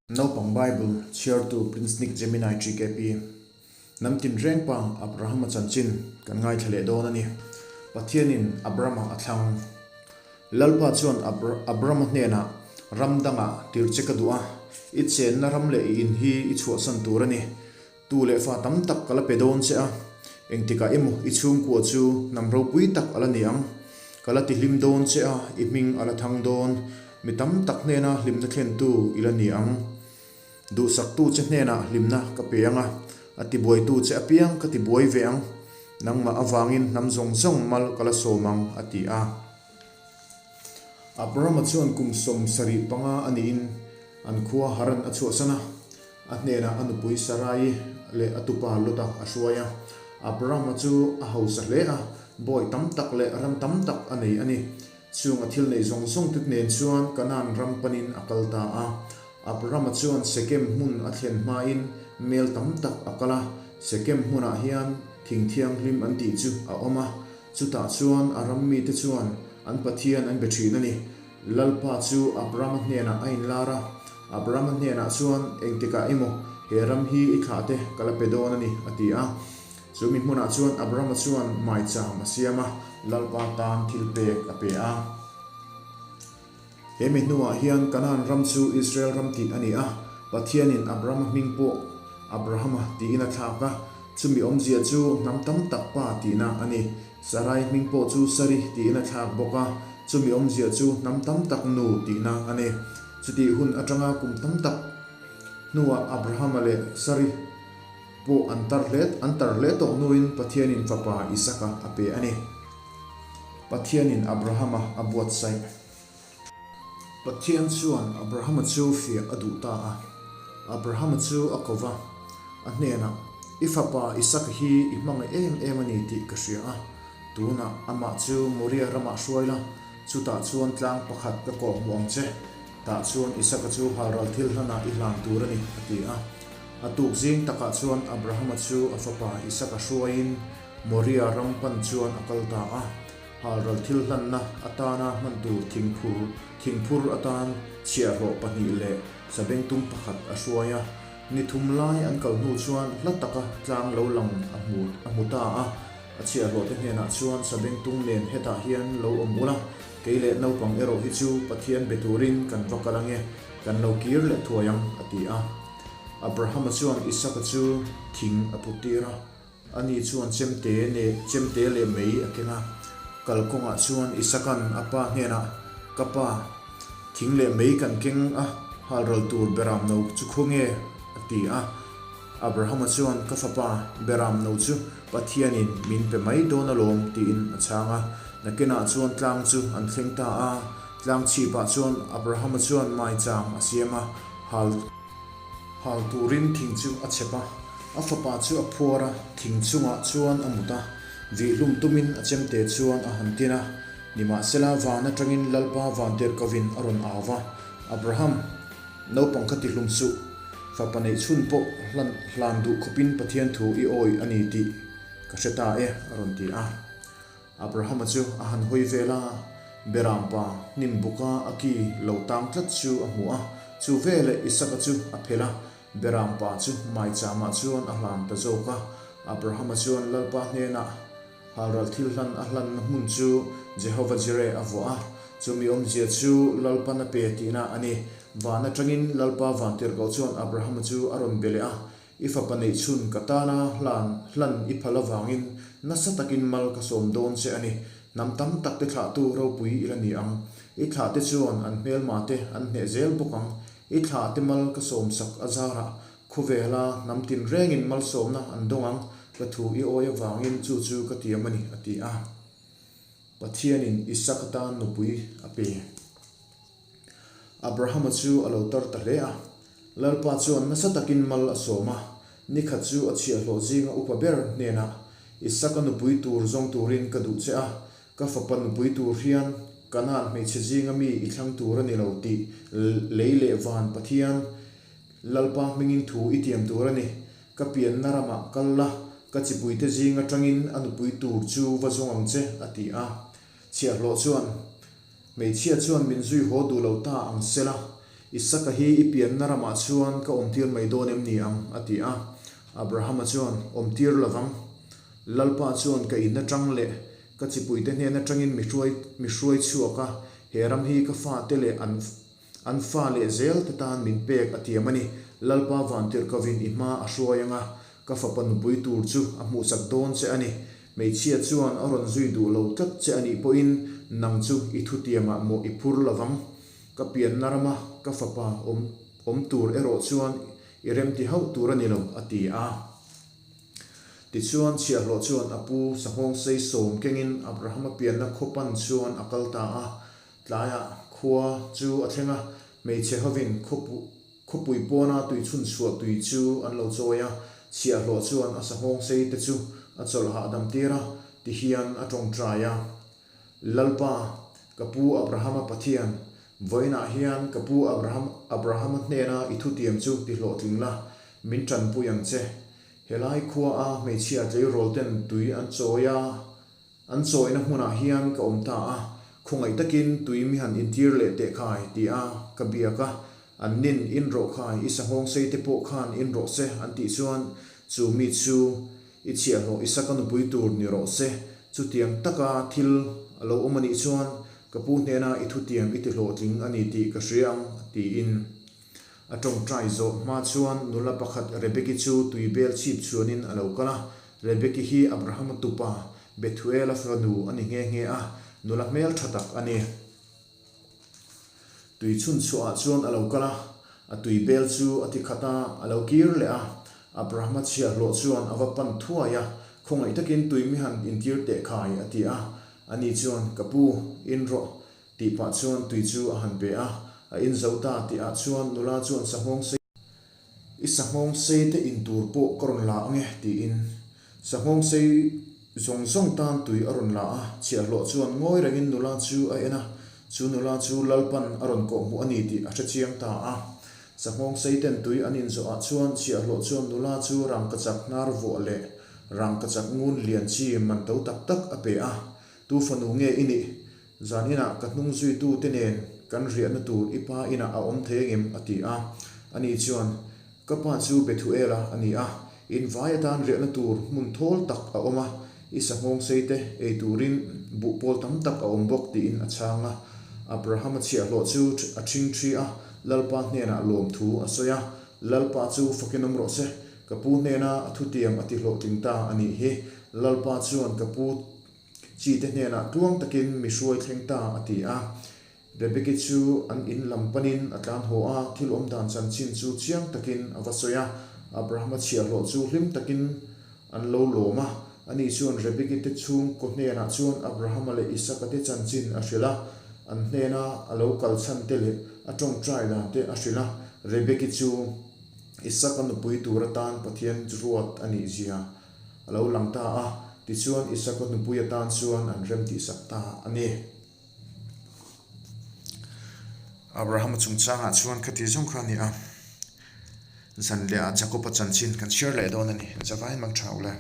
Naupang Bible chhiartu Prince Nick Gemini TKP, Hnam tinreng pa Abrahama chanchin kan ngaithla leh dawn a ni. Pathianin Abrama a thlang. Lalpa chuan Abrama hnenah, Ram dangah tirh che ka duh a, i chenna ram leh i in hi i chhuahsan tur a ni. Tu leh fa tam tak ka la pe dawn che a, engtikah emaw i chhungkua chu hnam ropui tak a la ni ang. Ka la tihlim dawn che a, i hming a la thang dawn. Mi tam tak hnena hlimna thlentu i la ni ang. Duhsaktu che hnenah hlimna ka pe ang a, a tibuaitu che apiang ka tibuai ve ang. Nangmah avangin hnam zawng zawng mal ka la sawm ang, a ti a. Abrahama chuan kum 75 a niin an khua Haran a chhuahsan a. A hnenah a nupui Sarai leh a tupa Lota a hruai a. Abrahama chu a hausa hle a, bawi tam tak leh ram tam tak a nei a ni. Chung a thil neih zawng zawng te nen chuan Kanaan ram panin a kal ta a. Abrahama chuan Sekem hmun a thlen hmain mel tam tak a kal a. Sekem hmunah hian thing thianghlim an tih chu a awm a. Chutah chuan a ram mite chuan an Pathian an be thin a ni. Lalpa chu Abrahama hnenah a inlar a, Abrahama hnenah chuan, Engtikah emaw he ram hi i thlah te ka la pe dawn a ni, a ti a. Chu mi hmunah chuan Abrahama chuan maicham a siam a, Lalpa tan thil pek a pe a. He mi hnuah hian Kanaan ram chu Israel ram tih a ni a, Pathianin Abrahama hming pawh Abrahama tiin a thlak a, chumi awmzia chu hnam tam tak pa tihna a ni. Sarai hming pawh chu Sari tiin a thlak bawk a, chumi awmzia chu hnam tam tak nu tihna a ni. Chutih hun atanga kum tam tak hnuah Abrahama leh Sari pawh an tar hle an tar hle tawh hnuin Pathianin fapa Isaka a pe a ni. Pathianin Abrahama a buatsaih. Pathian chuan Abrahama chu fiah a duh ta a. Abrahama chu a ko va, a hnenah, I fapa Isaka hi i hmangaih em em a ni tih ka hria a. Tunah amah chu Moria ramah hruai la, chutah chuan tlang pakhat ka kawhhmuh ang che. Tah chuan Isaka chu halral thil hlanah i hlan tur a ni, a ti a. A tuk zing takah chuan Abrahama chu a fapa Isaka hruaiin Moria ram pan chuan a kal ta a. Halral thil hlanna atana hman tur thingphur thingphur atan chhiahhlawh pahnih leh sabengtung pakhat a hruai a. Ni thum lai an kal hnu chuan hla taka tlang lo lang a hmu a hmu ta a. A chhiahhlawhte hnenah chuan sabengtung nen hetah hian lo awm ula, kei leh naupang erawh hi chu Pathian be turin kan va kal ange, kan lo kir leh thuai ang, a ti a. Abrahama chuan Isaka chu thing a put tir a. Ani chuan chemte ne chemte leh mei a keng a, kalkawngah chuan Isaka'n a pa hnenah, Ka pa, thing leh mei kan keng a, halral tur Beram no chu khaw nge? a ti a. Abrahama chuan, Ka fapa, Beram no chu Pathianin min pe mai dawn alawm, tiin a chhang a. Nakinah chuan tlang chu an thleng ta a, tlang chhipah chuan Abrahama chuan maichang a siam a, hal. Hal turin thing chu a chep a, a fapa chu a phuar a, thing chungah chuan a mut a, vihhlum tumin a chemte chuan a han tin a. Nimahsela, van atangin Lalpa vantirhkovin a rawn au va, Abraham, naupang kha tihlum suh, fapa neih chhun pawh hlan hlan duh khawpin Pathian thu i awi a ni tih ka hre ta e, a rawn ti a. Abrahama chu a han hawi vel a, Beram pa hnim buka a ki lo tang tlat chu a hmu a, chu veleh Isaka chu a phelh a, Beram pa chu maicham ah chuan a hlan ta zawk a. Abrahama chuan Lalpa hnenah halral thil hlan a hlanna hmun chu Jehova Jireh a vuah a, chumi awmzia chu Lalpan a pe tihna a ni. Van atangin Lalpa vantirhkoh chuan Abrahama chu a rawn be leh a, I fapa neih chhun ka tana hlan hlan i phal avangin nasa takin mal ka sawm dawn che a ni. Hnam tam tak te thlahtu ropui i la ni ang. I thlah te chuan an hmelma te an hneh zel bawk ang. I thlah te mal ka sawm sak a zarah khawvela hnam tin rengin malsawmna an dawng ang. Ka thu i awi avangin chu chu ka tiam a ni, a ti a. Pathianin Isaka tan nupui a pe. Abrahama chu a lo tar ta hle a. Lalpa chuan nasa takin mal a sawm a, ni khat chu a chhiahhlawh zinga upa ber hnenah, Isaka nupui tur zawng turin ka duh che a, ka fapa nupui tur hian Kanaan hmeichhe zinga mi i thlang tur a ni lo tih lei leh van Pathian Lalpa hmingin thu i tiam tur a ni. Ka pianna ramah kal la, ka chipuite zing atangin a nupui tur chu va zawng ang che, a ti a. Chhiahhlawh chuan, Hmeichhia chuan min zui haw duh lo ta ang se la. Isaka hi i pianna ramah chuan ka awmtir mai dawn em ni ang? a ti a. Abrahama chuan, Awmtir lovang. Lalpa chuan ka in atang leh ka chipuite hnen atangin mi hruai mi hruai chhuak a, he ram hi ka fate leh an an fa leh zel te tan min pek a tiam a ni. Lalpa vantirhkovin i hma a hruai anga, ka fapa nupui tur chu a hmuhsak dawn che a ni. Hmeichhia chuan a rawn zui duh lo tlat che a nih pawhin nang chu i thutiamah mawh i phur lovang. Ka pianna rama ka fapa awm awm tur erawh chuan i remti hauh tur a ni lo, a ti a. Tichuan chhiahhlawh chuan a pu Sanghawngsei sawm kengin Abrahama pianna khaw pan chuan a kal ta a. Tlaiah khua chu a thleng a, hmeichhe hovin khawpui pawna tui chhunchhuah tui chu an lo chawi a. Chhiahhlawh chuan a Sanghawngsei te chu a chawlh hahdam tir a, tihian a tawngtai a. Lalpa, ka pu Abrahama Pathian, vawiinah hian ka pu Abraham, Abrahama hnena i thutiam chu ti hlawhtling la, min tanpui ang che. Helai khuaa hmeichhia tleirawl ten tui an chawi a, an chawina hmunah hian ka awm ta a, khawngaih takin tui mi han intir leh teh khai, ti a ka biak a, an nin in rawh khai, i sanghawng sei te pawh khan in rawh se, an tih chuan chu mi chu I chhiahhlawh Isaka nupui tur ni rawh se. Chutiang taka thil a lo awm a nih chuan ka pu hnena i thutiam i ti hlawhtling a ni tih ka hria ang, tiin. A tawngtai zawh hma chuan nula pakhat Rebeki chu tui bel chhip chhuanin a lo kal a. Rebeki hi Abrahama tupa Bethuela fanu a ni nghe nghe a, nula hmeltha tak a ni. Tui chhun chhuahah chuan a lo kal a, a tui bel chu a ti khat a, a lo kir leh a. Abrahama chhiahhlawh chuan a va pan thuai a, Khawngaih takin tui mi han intir teh khai, a ti a. Ani chuan, Ka pu, in rawh, tih pah chuan tui chu a han pe a. A in zo ta tihah chuan nula chuan sanghawng sei. I sanghawng sei te in tur pawh ka rawn la ange, tiin sanghawng sei zawng zawng tan tui a rawn la a. Chhiahhlawh chuan ngawi rengin nula chu a en a, chu nula chu Lalpan a rawn kawhhmuh a ni tih a hrechiang ta a. Sanghawng sei ten tui an inzawhah chuan chhiahhlawh chuan nula chu rangkachak hnar vuah leh rangkachak ngun lian chi man to tak tak a pe a, Tu fanu nge i nih? Zan inah ka hnung zuitute nen kan riahna tur i pa inah a awm thei angem? a ti a. Ani chuan, Ka pa chu Bethuela a ni a, in vai atan riahna tur hmun thawl tak a awm a, i sanghawng sei te ei turin buh pawl tam tak a awm bawk tiin a chhang a. Abrahama chhiahhlawh chu a ṭhingṭhi a, Lalpa hnenah lawmthu a sawi a, Lalpa chu fakin awm rawh se, ka pu hnena a thutiam a ti hlawhtling ta a nih hi. Lalpa chuan ka pu Chi te hnenah tluang takin mi hruai thleng ta a ti a. Rebeki chu an in lam panin a tlan haw a, thil awm dan chanchin chu chiang takin a va sawi a. Abrahama chhiahhlawh chu hlim takin an lo lawm a. Ani chuan Rebeki te chhungkaw hnenah chuan Abrahama leh Isaka te chanchin a hrilh a, an hnena a lo kal chhan te leh a tawngtai dan te a hrilh a. Rebeki chu Isaka nupui tur atan Pathian ruat a nih zia A lo lang ta a, tichuan Isaka nupui atan chuan an rem tihsak ta a ni. Abrahama chungchangah chuan khati zawng kha a ni a, zan lehah Jakoba chanchin kan chhiar leh dawn a ni. Zavain mang tha ule.